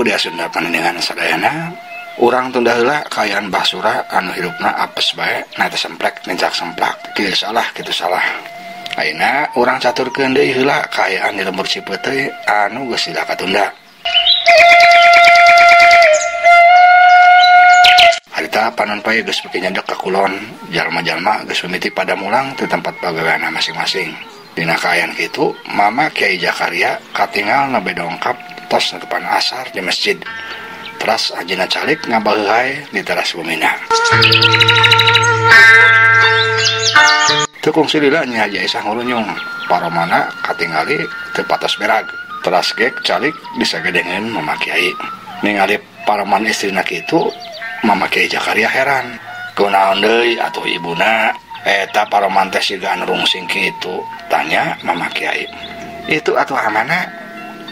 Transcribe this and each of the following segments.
budaya Sunda panenengan sadayana urang tunda heula kaayaan Bah Sura anu hirupna apes bae na teh semplek nincak semplak kieu salah kitu salah. Ayeuna urang caturkeun deui heula kaayaan di lembur Cipeuteuy anu geus lila katunda. Harita panon poe geus beuki nyadek ka kulon, jalma-jalma geus mimiti pada mulang ti tempat pagaweanna masing-masing. Dina kaayaan kitu, Mama Kiai Jakaria katingal nembe dongkap tos netepan asar di masjid. Teras anjeunna calik ngabaheuhay di teras bumina. Teu kungsi lila Nyi Haji Aisyah ngurunyung, paromana katingali teu patos berag. Teras gek calik disagedengeun Mama Kiai. Ningali paroman istrina kitu, Mama Kiai Jakaria heran. Kunaon deui atuh ibuna? Eta paroman teh siga anu rungsing kitu, tanya Mama Kiai. Itu atuh amana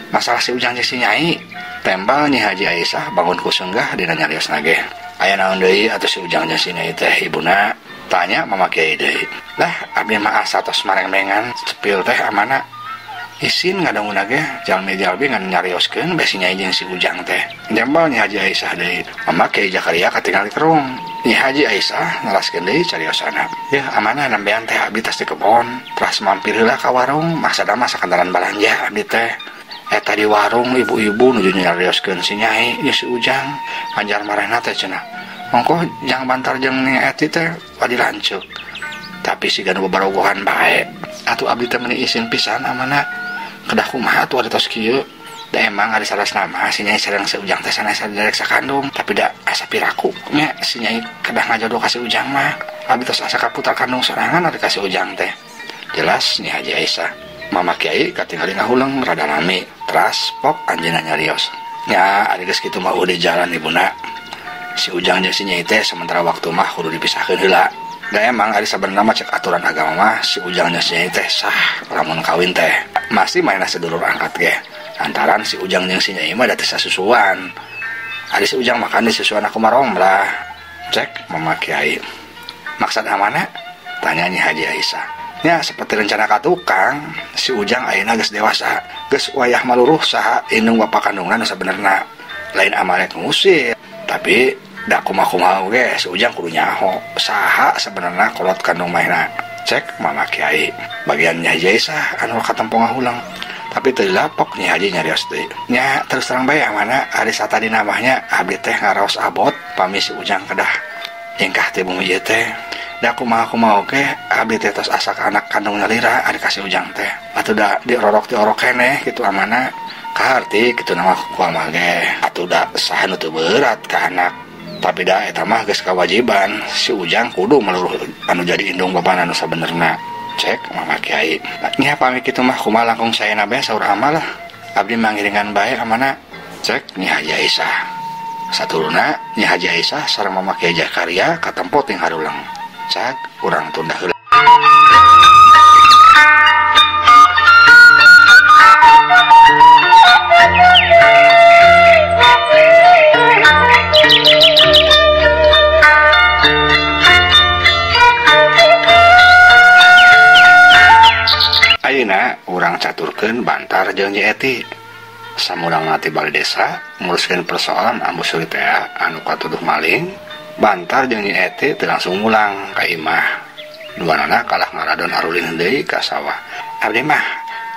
masalah si Ujang jeung si Nyai. Tembal Nyi Haji Aisyah bangun ku senggah dina nyariosna ge. Aya naon deui atuh si Ujang jeung si Nyai teh ibuna? Tanya Mama Kiai deui. Lah abdi mah asa tos marengmengan cepil teh amana. Isin ngadanguna ge jalmi-jalmi ngan nyarioskeun bae si Nyai jeung si Ujang teh. Jambal Nyi Haji Aisyah deui. Mama Kiai Jakaria katingali kerung. Nyi Haji Aisyah neraskeun deui cariosana. Yeuh amanah nembean teh abdi tas di kebon, teras mampir heula ka warung, maksana mah sakandaran balanja abdi teh. Eta di warung ibu-ibu nuju nyarioskeun si Nyai jeung si Ujang, anjar marehna teh cenah. Ongkoh jang bantar jeung Nyi Eti teh wadi lanceuk. Tapi siga nu babarogohan bae. Atuh abdi teh meuni isin pisan amanah. Kedah kumaha atuh ari tos kieu? Da emang ari salasna mah si Nyai sareng si Ujang teh sanes direk sakandung, tapi da asa piraku nya si Nyai kedah ngajodoh ka si Ujang mah. Abdi tos asa kaputar kandung sorangan ari ka si Ujang teh. Jelas Nyi Haji Aisyah. Mama Kiai katingali ngahuleng rada lami, teras pok anjeunna nyarios. Nya ari geus kitu mah udah jalan ibuna. Si Ujang jeung si Nyai teh sementara waktu mah kudu dipisahkeun heula. Da emang ari sabenerna mah cek aturan agama mah si Ujang jeung si Nyai teh sah lamun kawin teh. Masih mainna sedulur angkat ge. Lantaran si Ujang jeung si Nyai mah da teh sasusuan. Ari si Ujang makan di susuan aku mah romlah. Cek Mama Kiai. Maksad amana? Tanya Nyi Haji Aisyah. Nya seperti rencana ka tukang, si Ujang ayeuna geus dewasa, geus wayah maluruh saha indung bapa kandungna nu sabenerna. Lain amarek ngusir, tapi da kumaha-kumaha oge si Ujang kudu nyaho saha sabenerna kolot kandung mahna. Cek Mama Kiai. Bagian Nyi Haji Aisyah anu katempo ngahulang. Tapi teu dilapok Nyi Haji nyarios deui. Nya terus terang bae amana ari satadi namanya abdi teh ngaraos abot pami si Ujang kedah nyingkah ti bumi ieu teh. Da kumaha-kumaha oge abdi teh tos asa ka anak kandung nyalira ari ka si Ujang teh. Atuh da diorok diorok keneh kitu amana kaharti kitu nama ku amah ge. Atuh da saha nu teu berat ka anak. Tapi da eta mah geus kawajiban si Ujang kudu maluruh anu jadi indung bapana anu sabenerna. Cek Mama Kiai. Nya pami kitu mah kumaha langkung saena bae saur ama lah. Abdi mangiringan bae amana. Cek Nyi Haji Aisyah. Saturuna Nyi Haji Aisyah sareng Mama Kiai Jakaria katempo ting harulang. Cak urang tunda heula. Ayeuna urang caturkeun Bantar jeung Nyi Eti. Samurang ti balai desa nguruskeun persoalan Ambu Suri teh anu katuduh maling. Bantar jeung Nyi Eti teu langsung mulang ka imah. Duanana kalah ngaradon arulin deui ka sawah. Abdi mah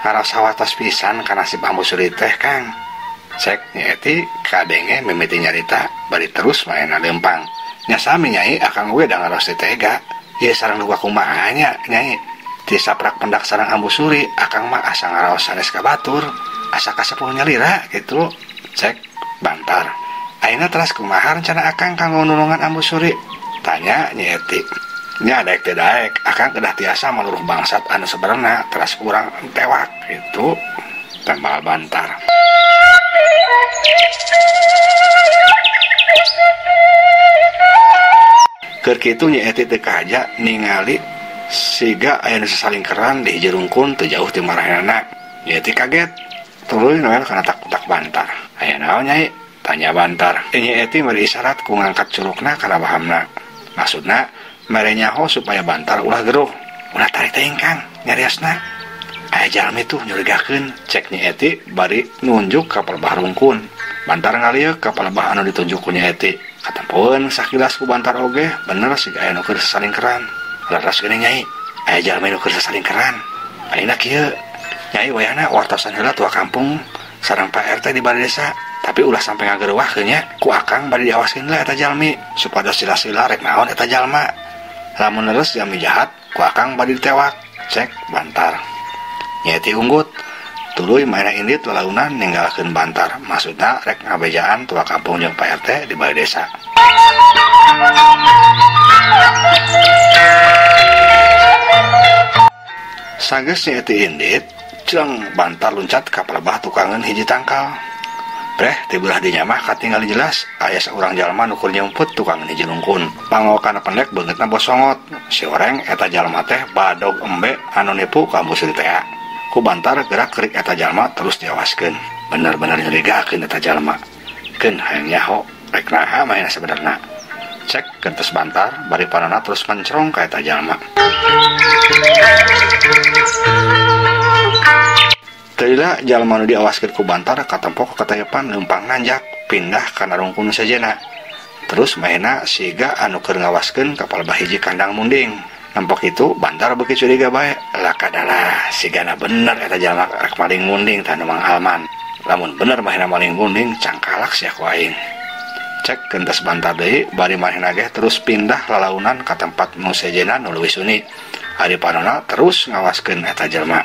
ngaraos hawatos pisan ka nasib Ambu Suri teh Kang. Cek Nyi Eti kadenge mimiti nyarita bari terus maena leumpang. Nya sami Nyai akang we da ngaraos teh tega. Ieu sareng nu kumaha nya Nyai. Ti saprak pendak sareng Ambu Suri akang mah asa ngaraos sanes ka batur, asa kasepuh nyalira kitu. Cek Bantar. Ayeuna teras kumaha rencana akang kanggo nulungan Ambu Suri? Tanya Nyi Eti. Nya daek teh daek, akang kedah tiasa maluruh bangsat anu sabenerna teras urang tewak kitu. Tambal Bantar. Keur kitu Nyi Eti teu kahaja ningali siga aya nu sasalingkeran di hiji rungkun teu jauh ti marahenana. Nyi Eti kaget, tuluy noel kana tak-tak Bantar. Aya naon Nyai? Tanya Bantar. Nyi Eti meri isyarat ku ngangkat curukna kana bahamna. Maksudna mere nyaho supaya Bantar ulah geruh. Ulah tarik teuing Kang, nyariosna. Aya jalmi tuh nyurigakeun, cek Nyi Eti bari nunjuk ka perbah rungkun. Bantar ngalieu ka palebah anu ditunjuk ku Nyi Eti. Katempoeun sakilas ku Bantar oge bener siga aya nu keur sasalingkeran. Leres geuning Nyai, aya jalmi nu keur sasalingkeran. Ayeuna kieu, Nyai wayahna wartosan heula tua kampung sareng Pak RT di balai desa. Tapi ulah sampai ngagerewah nya ku akang bade diawaskeun lah eta jalmi supados sila-sila rek naon eta jalma. Lamun leres jalmi jahat ku akang bade ditewak. Cek Bantar. Nyi Eti unggut. Tuluy maena indit lalaunan ninggalkeun Bantar. Maksudna rek ngabejaan tua kampung jeung Pak RT di balai desa. Sanggeus Nyi Eti indit, celeng Bantar luncat ka palebah tukangeun hiji tangkal. Breh ti belah dinya mah katingali jelas aya saurang jalma nu keur nyumput tukangeun hiji lungkun. Pangokana pendek beungeutna bosongot. Si oreng eta jalma teh badog embe anu nipu ka Ambu Suri tea. Ku Bantar gerak kerik eta jalma terus diawaskeun. Bener-bener nyurigakeun eta jalma. Keun hayang nyaho rek naha maena sabenerna. Cek gentes Bantar bari panona terus mencrong ka eta jalma. Teu jalma nu diawaskeun ku Bantar katempo katayepan leumpang nanjak pindah kana rungkun sejena. Terus maena siga anu keur ngawaskeun ka palebah hiji kandang munding. Nampok itu Bantar beuki curiga bae. Lah kadalah sigana bener eta jalma rek maling munding tah nu Mang Alman. Lamun bener maena maling munding cangkalak sia ku aing. Cek gentes Bantar deui bari manehna ge terus pindah lalaunan ka tempat nu sejena nu leuwih suni. Ari panona terus ngawaskeun eta jalma.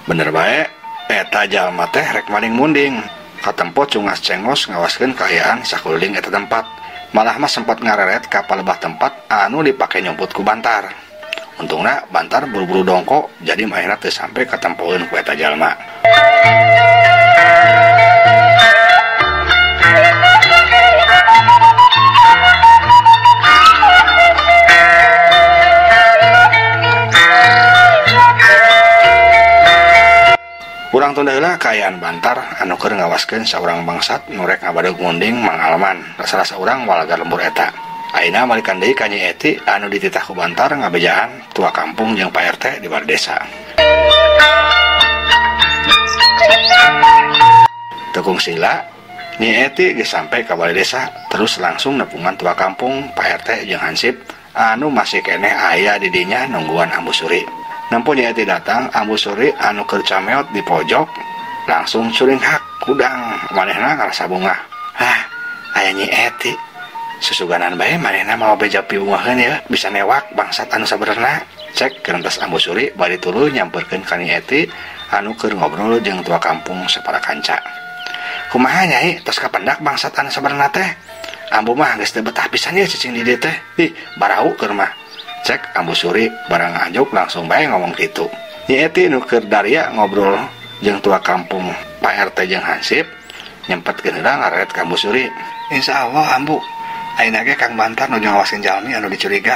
Bener bae eta jalma teh rek maling munding. Katempo cungas cengos ngawaskeun kaayaan sakuliling eta tempat. Malah mah sempat ngareret ka palebah tempat anu dipake nyumput ku Bantar. Untungna Bantar buru-buru dongko jadi manehna teu sampe katempoeun ku eta jalma. Urang tunda heula kaayaan Bantar anu keur ngawaskeun saurang bangsat nu rek ngabadog munding Mang Alman. Rasa-rasa urang walagar lembur eta. Ayeuna malikan deui ka Nyi Eti anu dititah ku Bantar ngabejaan tua kampung jeung Pak RT di balai desa. Teu kungsila Nyi Eti geus sampe ka balai desa terus langsung nepungan tua kampung, Pak RT jeung hansip anu masih keneh aya di dinya nungguan Ambu Suri. Nempo Nyi Eti datang, Ambu Suri anu keur cameot di pojok langsung curinghak kudang manehna ngarasa bungah. Hah, aya Nyi Eti. Susuganan bae manehna mau beja piungaheun ya, bisa newak bangsat anu sabenerna. Cek gerentas Ambu Suri bari tuluy nyamperkeun ka Nyi Eti anu keur ngobrol jeung tua kampung sapara kanca. Kumaha Nyai, tos kapendak bangsat anu sabenerna teh? Ambu mah geus teu betah pisan ye cicing di dieu teh. Ih, barau keur mah. Cek Ambu Suri barang anjuk langsung bae ngomong kitu. Nyi Eti nu keur daria ngobrol jeung tua kampung, Pak RT jeung hansip nyempetkeun heula ngareret ka Ambu Suri. Insyaallah Ambu, ayeuna ge Kang Bantar nuju ngawaskeun jalmi anu dicuriga.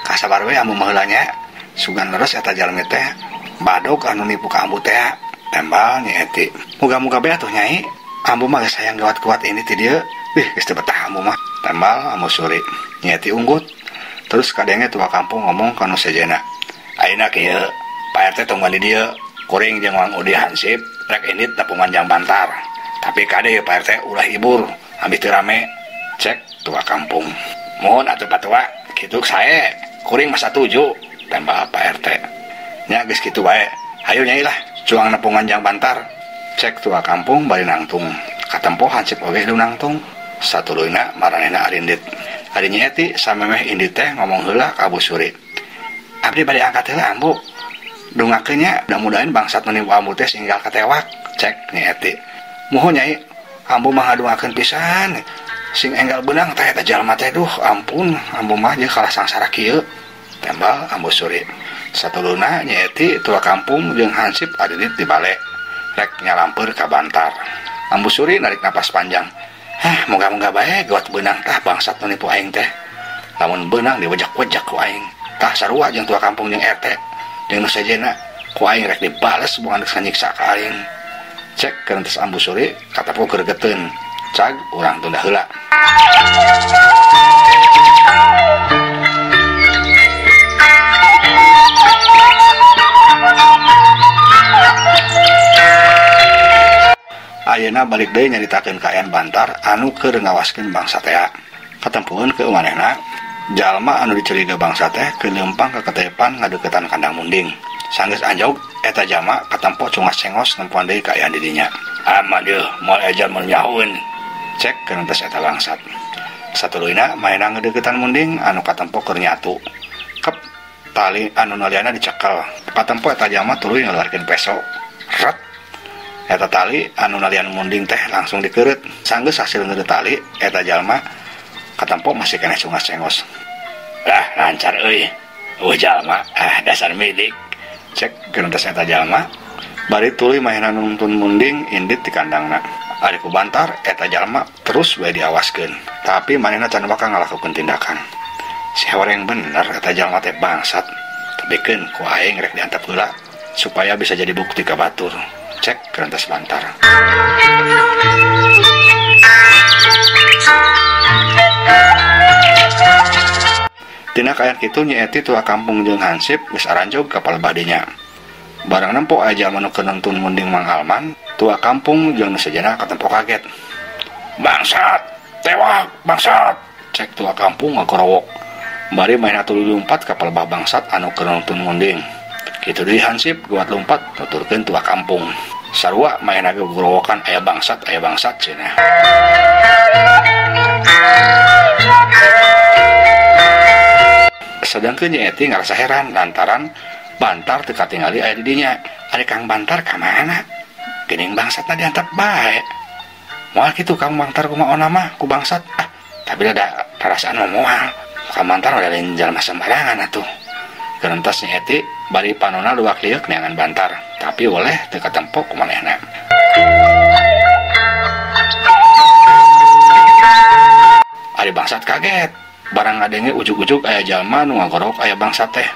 Kasabar we Ambu mah heula nya. Sugan leres eta jalmi teh badog anu nipu ka Ambu teh. Tembal Nyi Eti. Muga-muga bae atuh Nyai. Ambu mah geus hayang gawat-kuat ini ti dieu. Ih, geus teu betah Ambu mah. Tembal Ambu Suri. Nyi Eti unggut. Terus kadenge tua kampung ngomong ka nu sejena. Ayeuna kieu, Pak RT tungguan di dieu, kuring jeung Mang Udi hansip rek indit nepungan jang Bantar. Tapi kade ye Pak RT ulah hibur, ambih teu rame. Cek tua kampung. Mohon atuh Pak Tua, kitu sae, kuring mah satuju, tembal Pak RT. Nya geus kitu bae. Hayu Nyai lah, cuang nepungan jang Bantar. Cek tua kampung bari nangtung. Katempo hansip oge nu nangtung. Satuluyna maranehna arindit. Ari Nyi Eti samemeh indit teh ngomong heula ka Ambu Suri. Abdi bade angkat heula Ambu. Dungakeun nya mudah-mudahan bangsat nu nipu Ambu teh singgal katewak. Cek Nyi Eti. Muhun Nyai, Ambu mah ngadungakeun pisan. Sing enggal beunang teh eta jalma teh duh ampun, Ambu mah jeung kalah sangsara kieu. Tembal Ambu Suri. Satuluyna Nyi Eti tua kampung jeung hansip adidit di bale. Rek nyalamper ka Bantar. Ambu Suri narik napas panjang. Hah, moga-moga bae gawat beunang tah bangsat nu nipu aing teh. Lamun beunang diwejak-wejak ku aing. Tah sarua jeung tua kampung jeung RT. Jeung nu sejena ku aing rek dibales bukan geus nyiksa ka aing. Cek kerentas Ambu Suri katapo gregeteun. Cag urang tunda heula. Manehna balik deui nyaritakeun kaayaan Bantar anu keur ngawaskeun bangsa tea. Katempuheun ke manehna jalma anu dicuriga bangsa teh keur leumpang ka ketepan ngadeukeutan kandang munding. Sanggeus anjog eta jalma katempo cungas cengos nempoan deui kaayaan di dinya. Aman yeuh moal ejan mun nyahoeun. Cek keuntes eta bangsat. Satuluyna manehna ngadeukeutan munding anu katempo keur nyatu. Kep tali anu naliana dicekel. Katempo eta jalma tuluy ngaluarkeun peso. Ret. Eta tali anu nalian munding teh langsung dikeureut. Sanggeus hasil ngeureut tali eta jalma katempo masih keneh cungas cengos. Lah lancar euy. Eueuh jalma ah dasar milik. Cek geuntes eta jalma bari tuluy manehna nungtun munding indit di kandangna. Ari ku Bantar eta jalma terus bae diawaskeun. Tapi manehna can waka ngalakukeun tindakan. Si horeng bener eta jalma teh bangsat. Tebikeun ku aing rek diantep heula supaya bisa jadi bukti ka batur. Cek kerentas Bantar. Tina kaayaan kitu Nyi Eti tua kampung jeung hansip geus aranjog ka palebah dinya. Barang nempo aya jalma nu keur nonton munding Mang Alman, tua kampung jeung nu sejenna katempo kaget. Bangsat, tewak, bangsat. Cek tua kampung ngagorowok. Bari main tuluy lumpat ka palebah bangsat anu keur nonton munding. Kitu deui hansip guat lumpat nuturkeun tua kampung. Sarua maena ge gorowokan aya bangsat cenah. Sedangkeun Nyi Eti ngarasa heran lantaran Bantar teu katingali aya di dinya. Ari Kang Bantar ka mana? Geuning bangsatna diantep bae. Moal kitu Kang Bantar kumaha mah ku bangsat. Ah, tapi da perasaan mah moal. Kang Bantar udah lain jalma sembarangan atuh. Gerentas Nyi Eti bari panona luak lieuk neangan Bantar, tapi oleh teu katempo ku manehna. Ari bangsat kaget, barang ngadenge ujug-ujug aya jalma nu ngagorok aya bangsat teh.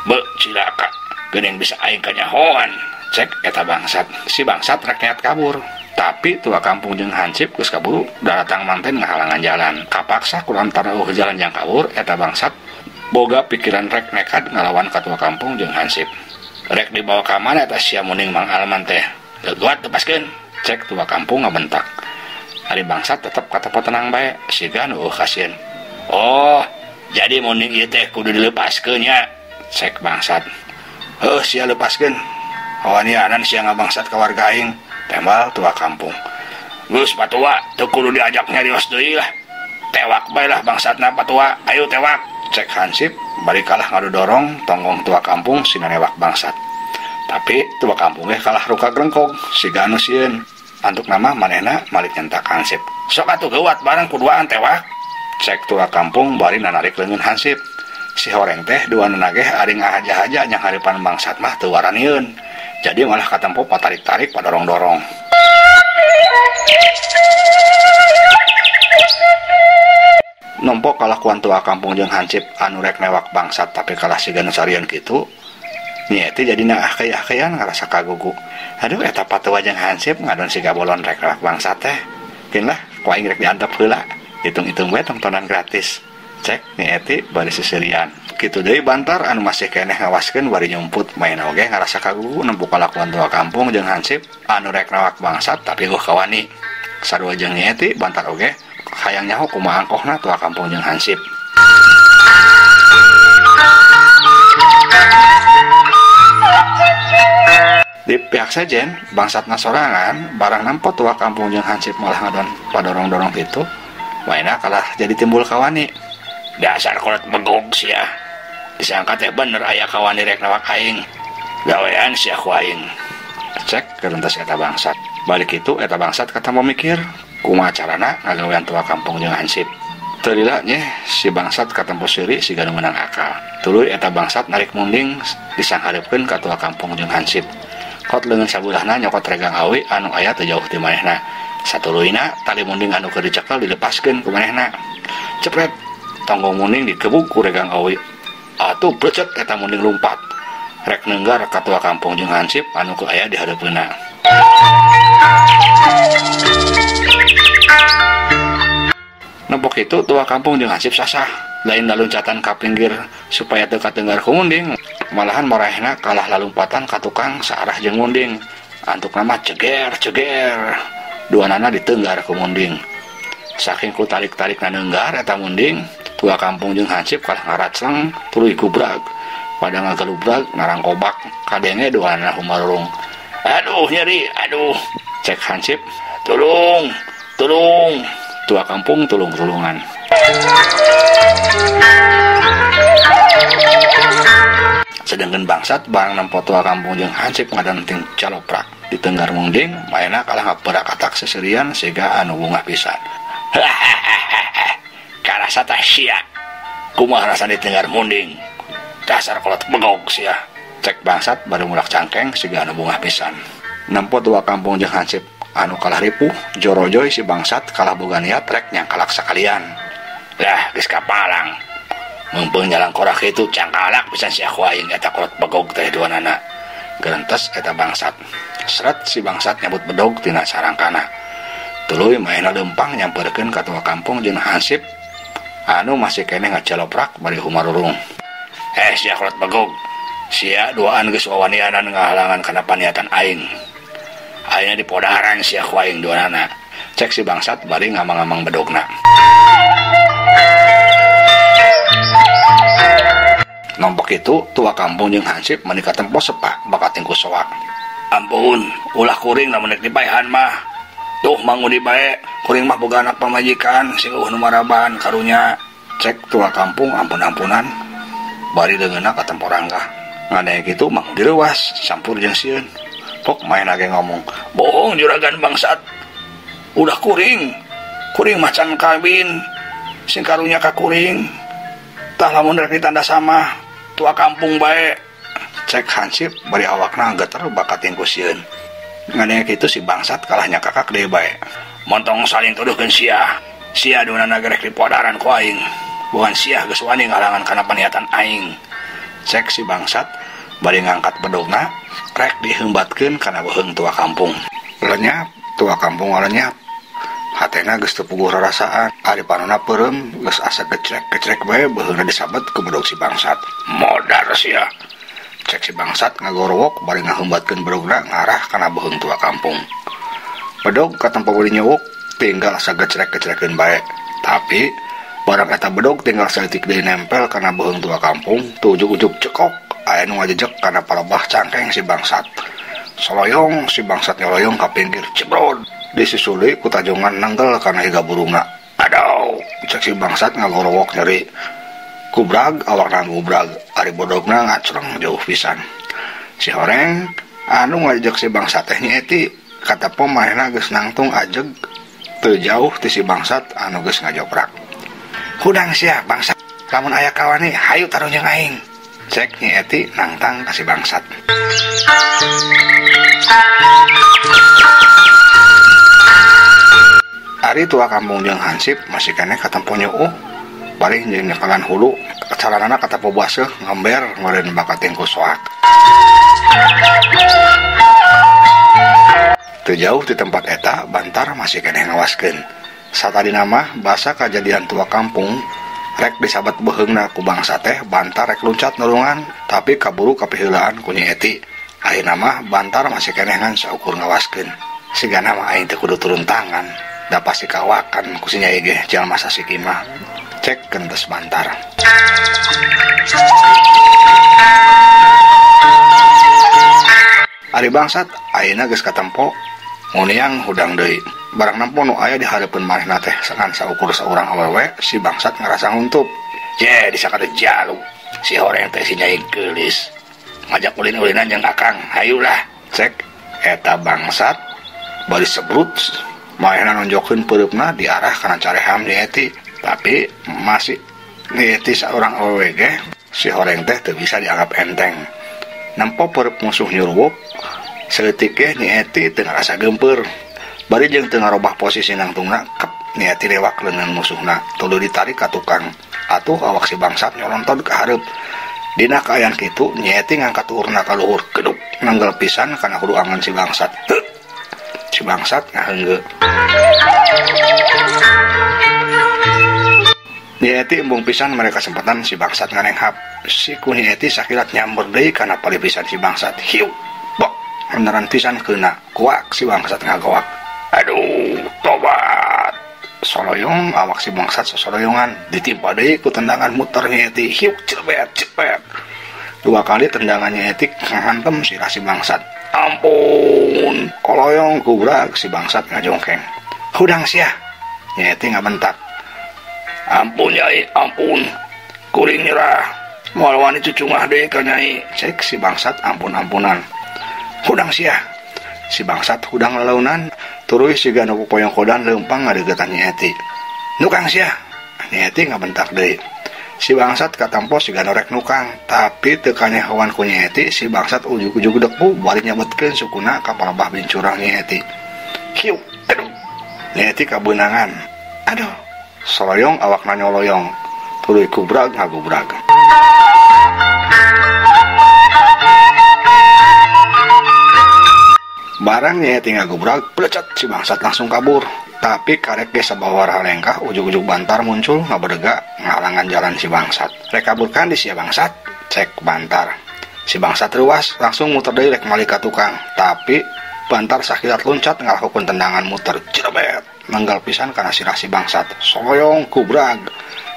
Beuh cilaka, geuning bisa aing kanyahoan. Cek eta bangsat. Si bangsat rek niat kabur, tapi tua kampung jeung hansip geus kaburu daratang manten ngahalangan jalan. Kapaksa ku lantaran eueuh jalan jang kabur eta bangsat boga pikiran rek nekat ngalawan ka tua kampung jeung hansip. Rek dibawa ka mana eta sia munding Mang Alman teh? Leuat lepaskeun. Cek tua kampung ngabentak. Ari bangsat tetep katempo tenang bae, siga nu eueuh kasieun. Oh, jadi munding ieu teh kudu dilepaskeun nya. Cek bangsat. Heuh sia lepaskeun. Hawanianan sia ngabangsat ka warga aing. Tembal tua kampung. Geus patua, teu kudu diajak nyarios deui lah. Tewak bae lah bangsatna patua. Ayo tewak. Cek hansip bari kalah ngadodorong tonggong tua kampung sina newak bangsat. Tapi tua kampung ge kalah ruka grengkog siga anu sieun. Antuk nama manehna malik nyentak hansip. Sok atuh geuwat bareng kuduaan tewak. Cek tua kampung bari nanarik leungeun hansip. Si horeng teh duanana ge ari ngahaja-haja nya haripan bangsat mah teu waranieun. Jadi malah katempo patarik-tarik padorong-dorong. Nompo kalakuan tua kampung jeung hansip anu rek newak bangsat tapi kalah siga nu sarian kitu. Nyi Eti jadina ahkey-ahkeyan ngarasa kagugu. Aduh eta patua jeung hansip ngadon siga bolon rek newak bangsat teh. Keun lah ku aing rek diantep heula. Hitung-hitung we tontonan gratis. Cek Nyi Eti bari seserian. Kitu deui Bantar anu masih keneh ngawaskeun bari nyumput main oge ngarasa kagugu nempo kalakuan tua kampung jeung hansip anu rek newak bangsat tapi eueuh kawani. Sarua jeung Nyi Eti Bantar oge hayang nyaho kumaha angkohna tua kampung jeung hansip. Di pihak sejen bangsatna sorangan barang nempo tua kampung jeung hansip malah ngadon padorong-dorong kitu, waena kalah jadi timbul kawani. Dasar kolot begog sia. Disangka teh bener aya kawani rek nawak aing. Gawean sia ku aing. Cek kerentas eta bangsat. Balik itu eta bangsat katampo mikir kumaha carana ngagawean tua kampung jeung hansip. Teu lila nyeh si bangsat katempo seuri siga nu meunang akal. Tuluy eta bangsat narik munding disanghareupeun ka tua kampung jeung hansip. Kot leungeun sabulahna nyokot regang awi anu aya teu jauh ti manehna. Satuluyna tali munding anu keur dicekel dilepaskeun ku manehna. Cepret tonggong munding dikebuk ku regang awi. Atuh blecet eta munding lumpat. Rek neunggar ka tua kampung jeung hansip anu keur aya di hareupeunna. Nempok itu tua kampung jeung hansip sasah. Lain laluncatan ka pinggir supaya teu katenggar ku munding, malahan marehna kalah lalumpatan ka tukang saarah jeung munding. Antukna mah ceger ceger. Duanana ditenggar ku munding. Saking ku tarik-tarik nanenggar eta munding, tua kampung jeung hansip kalah ngaracleng tuluy kubrag. Pada ngagalubrag ngarangkobak kadenge duanana humarurung. Aduh nyeri, aduh. Cek hansip, tulung, tulung. Tua kampung tulung-tulungan. Sedangkan bangsat barang nempo tua kampung jeung hansip ngadanting caloprak. Ditenggar munding, maena kalah ngaperak atak seserian siga anu bungah pisan. Hahaha. Karasa tah sia. Kumaha rasa ditenggar munding? Dasar kolot begog sia. Cek bangsat baru mulak cangkeng siga anu bungah pisan. Nempo tua kampung jeung hansip anu kalah ripuh, jorojoy si bangsat kalah boga niat rek nyangkalak sakalian. Lah geus kapalang. Meungpeung nyalang korak itu cangkalak pisan sia ku aing eta kolot begog teh duanana. Gerentes eta bangsat. Sret si bangsat nyabut bedog tina sarangkana. Tuluy maena leumpang nyamperkeun ka tua kampung jeung hansip anu masih keneh ngaceloprak bari humarurung. Sia kolot begog. Sia duaan geus wawanianan ngahalangan kana paniatan aing. Ayeuna dipodaran sia ku aing duanana. Cek si bangsat bari ngamang-ngamang bedogna. Nombok itu tua kampung jeung hansip meuni katempo sepak bakat tingku soak. Ampun, ulah kuring lamun rek dipaehan mah. Tuh mangudi bae, kuring mah boga anak pamajikan sing eueuh nu maraban karunya. Cek tua kampung ampun-ampunan bari leungeunna katempo ranggah. Ngadenge kitu mangudi reuwas sampur jeung sieun. Pok main lagi ngomong, bohong juragan bangsat. Udah kuring, kuring macan kawin, sing karunya ka kuring. Tah lamun rek ditanda sama tua kampung bae. Cek hansip bari awakna geter bakat tingku sieun. Ngadenge kitu si bangsat kalahnya kakak deui bae. Montong saling tuduhkeun sia. Sia duanana gerek dipodaran ku aing. Bukan sia geus wani ngalangan kana paniatan aing. Cek si bangsat bari ngangkat bedogna rek diheumbatkeun kana beuheung tua kampung. Lenyap tua kampung lenyap. Hatena geus teu puguh rarasaan, ari panona peureum geus asa gecrek-gecrek bae beuheungna disabet ku bedog si bangsat. Modar sia. Cek si bangsat ngagorowok bari ngaheumbatkeun bedogna ngarah kana beuheung tua kampung. Bedog katempo beuli nyewuk tinggal asa gecrek-gecrekeun bae. Tapi barang eta bedog tinggal saeutik deui nempel kana beuheung tua kampung, teu ujug-ujug cekok aya nu ngajejek kana palebah cangkeng si bangsat. Soloyong si bangsat nyoloyong ka pinggir cebrod. Disusuli ku tajungan nenggel kana higa burungna. Aduh, cek si bangsat ngagorowok nyeri. Kubrag awakna ngubrag, ari bodogna ngacreng jauh pisan. Si horeng anu ngajejek si bangsat teh Nyi Eti, katapo manehna geus nangtung ajeg teu jauh ti si bangsat anu geus ngajoprak. Hudang sia bangsat, lamun aya kawani hayu taruh jeung aing. Cek Nyi Eti nangtang ka si bangsat. Ari tua kampung jeung hansip masih keneh katempo nyeuh bari jeung nyekalan hulu calanana katempo baseuh ngember ngeureun bakat tingku soak. Teu jauh di tempat eta Bantar masih keneh ngawaskeun. Satadina mah basa kajadian tua kampung rek disabat beuheungna ku bangsa teh Bantar rek luncat nulungan tapi kaburu kapiheulaan ku Nyi Eti. Ayeuna mah Bantar masih keneh ngan saukur ngawaskeun. Sigana mah aing teu kudu turun tangan. Da pasti kawakan ku si Nyai ge jalma sasiki mah. Cek gentes Bantar. Ari bangsat ayeuna geus katempo nguniang hudang deui. Barang nempo nu aya di hareupeun manehna teh ngan saukur saurang awewe, si bangsat ngarasa nguntup. Je disakade jalu. Si horeng teh si Nyai geulis. Ngajak ulin-ulinan jeung akang, hayulah. Cek eta bangsat bari sebrut manehna nonjokeun peureupna diarah kana careham Nyi Eti. Tapi masih Nyi Eti saurang awewe ge si horeng teh teu bisa dianggap enteng. Nempo peureub musuh nyuruwuk saeutik ge Nyi Eti teu ngarasa geumpeur. Bari jeung teu ngarobah posisi nangtungna kep Nyi Eti lewak leungeun musuhna tuluy ditarik ka tukang. Atuh awak si bangsat nyolonton ka hareup. Dina kaayaan kitu Nyi Eti ngangkat urna ka luhur keduk nanggal pisan kana hulu angan si bangsat. Heuh. Si bangsat ngaheunggeuk. Nyi Eti embung pisan mereka kesempatan si bangsat ngarenghap. Si ku Nyi Eti sakilat nyamber deui kana palipisan si bangsat. Hiu. Bok, beneran pisan keuna. Kuak si bangsat ngagoak. Aduh. Soloyong awak si bangsat sosoloyongan ditimpa deui ku tendangan muter Nyi Eti. Hiuk cepet cepet. Dua kali tendangannya Eti ngahantem sirah si bangsat. Ampun, koloyong gubrag si bangsat ngajongkeng. Hudang sia. Nyi Eti ngabentak. Ampun Nyai, ampun. Kuring nyerah. Moal wani cucungah deui ka Nyai. Cek si bangsat ampun-ampunan. Hudang sia. Si bangsat hudang lalaunan tuluy siga nu poyong kodan leumpang ngadeuketan Nyi Eti. Nukang sia. Nyi Eti ngabentak deui. Si bangsat katampo siga nu rek nukang, tapi teu kanyahoan ku Nyi Eti, si bangsat ujug-ujug depu bari nyabetkeun sukuna ka palebah bincurang Nyi Eti. Hiuk, aduh. Nyi Eti kabeunangan. Aduh, soloyong awakna nyoloyong. Tuluy kubrag ngagubrag. Barang Nyi Eti ngagubrag, plecet si bangsat langsung kabur. Tapi karek ge sabawaraha lengkah ujug-ujug Bantar muncul ngabedega ngalangan jalan si bangsat. Rek kaburkan di sia bangsat, cek Bantar. Si bangsat ruas langsung muter deui rek malik ka tukang. Tapi Bantar sakilat loncat ngalakukeun tendangan muter jrebet. Nenggal pisan kana sirah si bangsat. Soyong kubrag.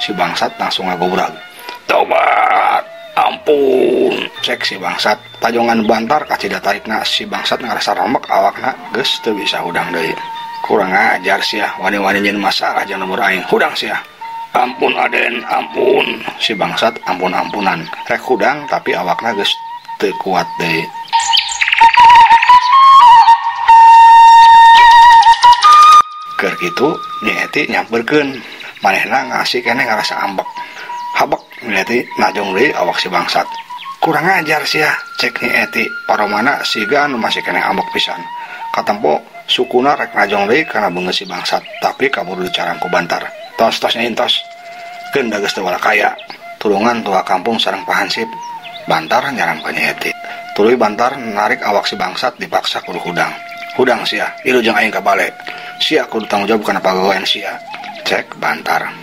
Si bangsat langsung ngagubrag. Tobat, ampun, cek si bangsat. Tajongan Bantar kacida tarikna, si bangsat ngarasa remek awakna geus teu bisa hudang deui. Kurang ajar sia, wani-wani nyeun masalah jeung lembur aing. Hudang sia. Ampun Aden, ampun. Si bangsat ampun-ampunan. Rek hudang tapi awakna geus teu kuat deui. Keur kitu Nyi Eti nyamperkeun. Manehna ngasih keneh ngarasa ambek. Habek Nyi Eti najong deui awak si bangsat. Kurang ajar sia, cek Nyi Eti. Paromana siga nu masih keneh ambek pisan. Katempo sukuna rek najong deui kana beungeut si bangsat, tapi kaburu dicarang ku Bantar. Tos tos nyain tos. Keun da geus teu kaya. Tulungan tua kampung sareng pahansip. Bantar nyarang ka Nyi Eti. Tuluy Bantar narik awak si bangsat dipaksa kudu hudang. Hudang sia, ilu jeung aing ka bale. Sia kudu tanggung jawab kana pagawean sia. Cek Bantar.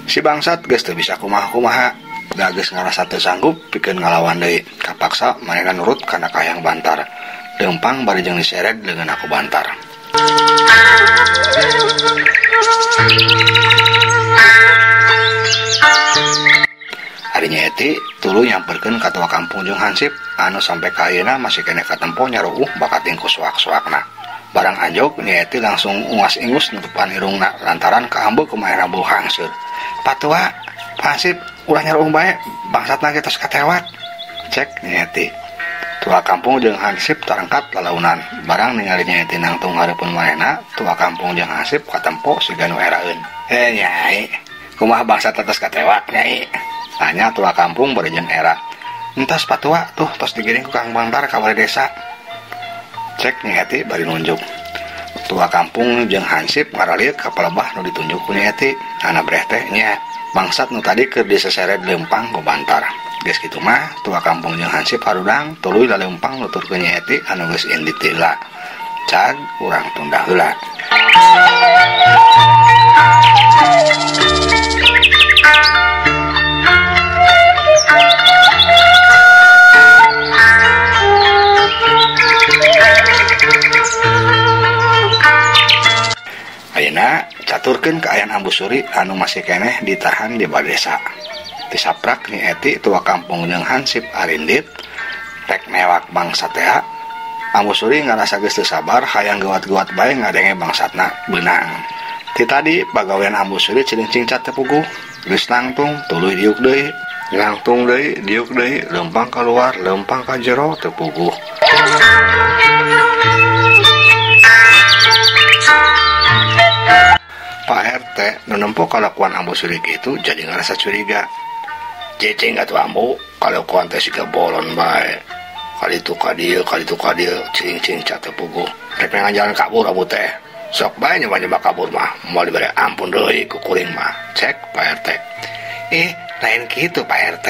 Si bangsat geus teu bisa kumaha-kumaha. Da geus ngarasa teu sanggup pikeun ngalawan deui. Kapaksa manehna nurut kana kahayang Bantar. Leumpang bari jeung diseret leungeun ku Bantar. Ari Nyi Eti tuluy nyamperkeun ka tua kampung jeung hansip anu sampe ka ayeuna masih keneh katempo nyaruuh bakating ku soak-soakna. Barang anjog Nyi Eti langsung ungas-ingus nutupan irungna lantaran kaambeuk kumaha bau hangseur. Patua, Pak Hansip ulah nyaruuh bae, bangsatna ge tos katewak. Cek Nyi Eti. Tua kampung jeung hansip tarangkat lalaunan. Barang ningali Nyi Eti nangtung hareupeun manehna, tua kampung jeung hansip katempo siga nu eraeun. Nyai, kumaha bangsat tos katewak Nyai? Tanya tua kampung bari jeung era. Entos patua tuh tos digiring ku Kang Bantar ka wali desa. Cek Nyi Eti bari nunjuk. Tua kampung jeung hansip ngaralit ka palebah nu ditunjuk ku Nyi Eti. Ana breh teh nya bangsat nu tadi keur diseseret leumpang ku Bantar. Geus kitu mah tua kampung jeung hansip harudang tuluy laleumpang nuturkeun Nyi Eti anu geus indit heula. Cag urang tunda heula. Ayeuna caturkeun kaayaan Ambu Suri anu masih keneh ditahan di badesa. Tisaprak Nyi Eti tua kampung jeung hansip arindit rek mewak bangsat teh. Ambu Suri ngarasa geus teu sabar hayang geuat-geuat bae ngadenge bangsatna beunang. Ti tadi pagawean Ambu Suri cilincing cat teu puguh, geus nangtung tuluy diuk deui, nangtung deui, diuk deui, leumpang kaluar, leumpang ka jero teu puguh. Pak RT nu nempo kalakuan Ambu Suri kitu jadi ngarasa curiga. Cicing atuh Ambu, kalakuan teh siga bolon bae. Kali itu ka dieu, kali itu ka dieu, cing-cing cat teu puguh. Rek ngajaran kabur Ambu teh. Sok bae nyoba-nyoba kabur mah, moal dibere ampun deui ku kuring mah. Cek Pak RT. Lain kitu Pak RT,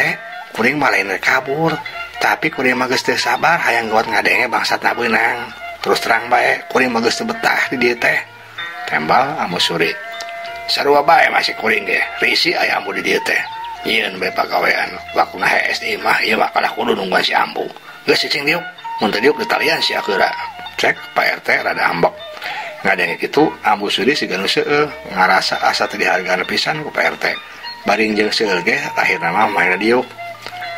kuring mah lain rek kabur, tapi kuring mah geus teu sabar hayang gawat ngadenge bangsatna beunang. Terus terang bae, kuring mah geus teu betah di dieu teh. Tembal Ambu Suri. Sarua bae masih kuring ge, risi aya Ambu di dieu teh. Nyieun bae pagawean, waktuna hees di imah ieu mah kalah kudu nungguan si Ambu. Geus cicing diuk, mun teu diuk ditalian sia keura. Cek Pak RT rada ambek. Ngadenge kitu Ambu Suri siga nu seueul ngarasa asa teu dihargaan pisan ku Pak RT. Baring jeung seueul ge akhirna mah manehna diuk.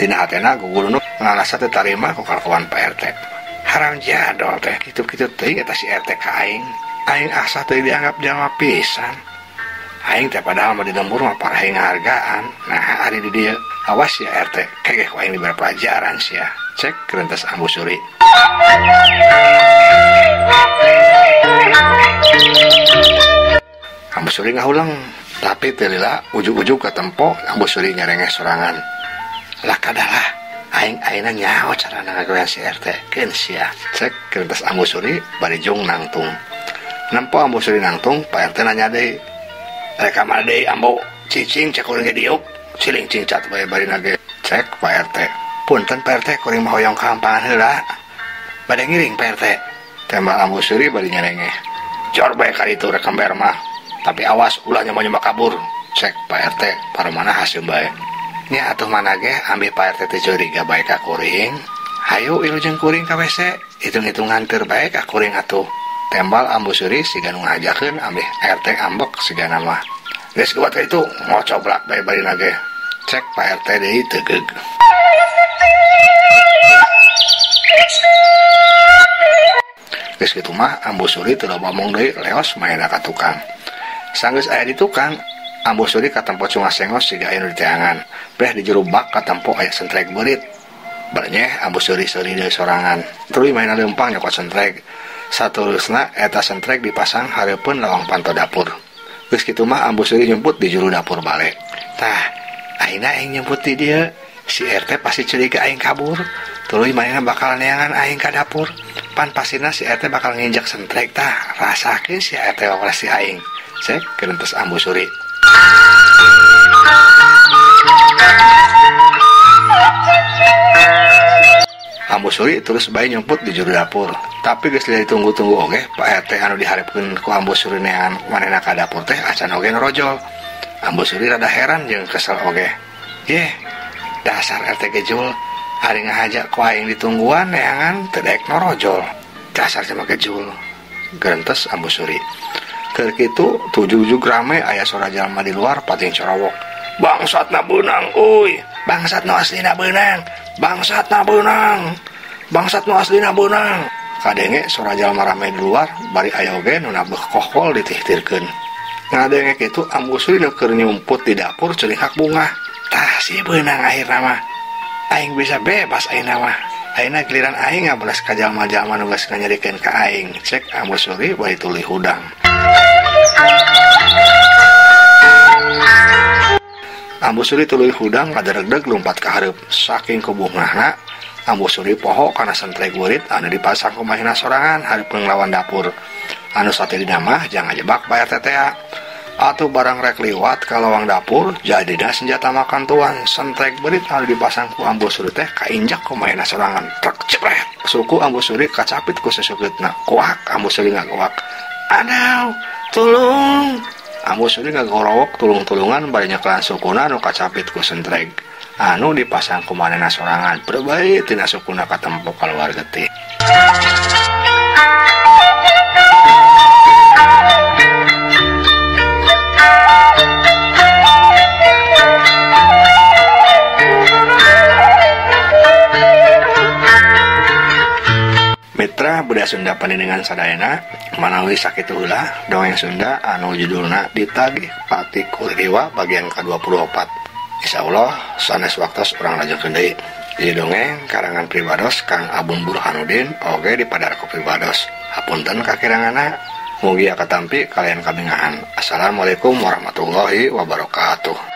Dina hatena gugulunuk ngarasa teu tarima ku kalakuan Pak RT. Haram jadol teh kitu-kitu teuing eta si RT ka aing. Aing asa teu dianggap jalma pisan. Aing teh padahal mah di lembur mah parah ngahargaan. Nah ari di dieu awas ya RT, kegeh ku aing dibere pelajaran sia. Cek kerentes Ambu Suri. Ambu Suri ngahulang, tapi teu lila ujug-ujug katempo Ambu Suri nyarengeh sorangan. Lah kadalah aing ayeuna nyaho carana ngagawean si RT, keun sia. Cek kerentes Ambu Suri bari jung nangtung. Nempo Ambu Suri nangtung, Pak RT nanya deui. Rek ka mana deui Ambu? Cicing cek kuring ge diuk. Siling cingcat bae bari nage. Cek Pak RT. Punten Pak RT kuring mah hoyong ka ampangan heula. Bade ngiring Pak RT. Tembak Ambu Suri bari nyarengeh. Jor bae ka ditu rek ember mah. Tapi awas ulah nyoba-nyoba kabur. Cek Pak RT paromana haseum bae. Nya atuh mana ge ambil Pak RT teh curiga bae ka kuring. Hayu ilu jeung kuring ka WC. Hitung-hitungan teur bae ka kuring atuh. Tembal Ambu Suri siga nu ngajakeun ambeh RT ambek sigana mah. Geus kuat ka itu ngocoblak bae bari nage. Cek Pak RT deui tegeug. Geus kitu mah Ambu Suri teu loba omong deui leos maena ka tukang. Sanggeus aya di tukang, Ambu Suri katempo cungas-cengos siga aya nu diteangan. Beh di jero bak katempo aya sentrek beurit. Barnyeh Ambu Suri seuri deui sorangan. Tuluy maena leumpang nyokot sentrek. Saterusna eta sentrek dipasang hareupeun lawang panto dapur. Geus kitu mah Ambu Suri nyumput di juru dapur bale. Tah, ayeuna aing nyumput di dieu, si RT pasti curiga aing kabur. Tuluy manehna bakal neangan aing ka dapur. Pan pastina si RT bakal nginjek sentrek tah, rasakeun si RT operasi aing. Cek kerentes Ambu Suri. Ambu Suri terus bae nyumput di juru dapur. Tapi geus ditunggu-tunggu oge Pak RT anu diharepkeun ku Ambu Suri neangan manehna ka dapur teh acan oge norojol. Ambu Suri rada heran jeung kesel oge. Yeh, dasar RT gejul, ari ngahaja ku aing ditungguan neangan teu daek norojol. Dasar sama gejul. Gerentes Ambu Suri. Keur kitu tujuh-ujug rame aya sora jalma di luar pating corowok. Bangsatna beunang euy, bangsatna aslina beunang, bangsatna beunang. Bangsat nu aslina beunang. Kadenge sora jalma rame di luar bari aya oge nu nabeuh kohkol ditihtirkeun. Ngadenge kitu Ambu Suri nu keur nyumput di dapur ceulihak bungah. Tah si beunang akhirna mah. Aing bisa bebas ayeuna mah. Ayeuna giliran aing ngabelas ka jalma-jalma nu geus nganyerikeun ka aing. Cek Ambu Suri bari tuluy hudang. Ambu Suri tuluy hudang ngaderegdeg lumpat ka hareup. Saking kubungahna Ambu Suri poho kana sentrek beurit anu dipasang ku manehna sorangan hareupeun nglawan dapur. Anu satidina mah jang ngajebak Pak RT teh. Atuh barang rek liwat ka lawang dapur jadina senjata makan tuan. Sentrek beurit anu dipasang ku Ambu Suri teh kainjak ku manehna sorangan. Trek cepret. Suku Ambu Suri kacapit ku susukeutna. Kuak Ambu Suri ngagoak. Adaw, tulung. Ambu Suri ngagorowok tulung-tulungan bari nyekelan sukuna nu kacapit ku sentrek anu dipasang ku manehna sorangan. Berbae tina sukuna katempo kaluar getih. Mitra budaya Sunda pandenengan sadayana manawi sakitu heula dongeng Sunda anu judulna Ditagih Pati Kuriwa bagian ka-24. Insyaallah sanes waktos urang lanjutkeun deui. Ieu dongeng karangan pribados Kang Abun Burhanuddin oge dipadar ku pribados. Hapunten kakiranganna, mugia katampi kalian kabingahan. Assalamualaikum warahmatullahi wabarakatuh.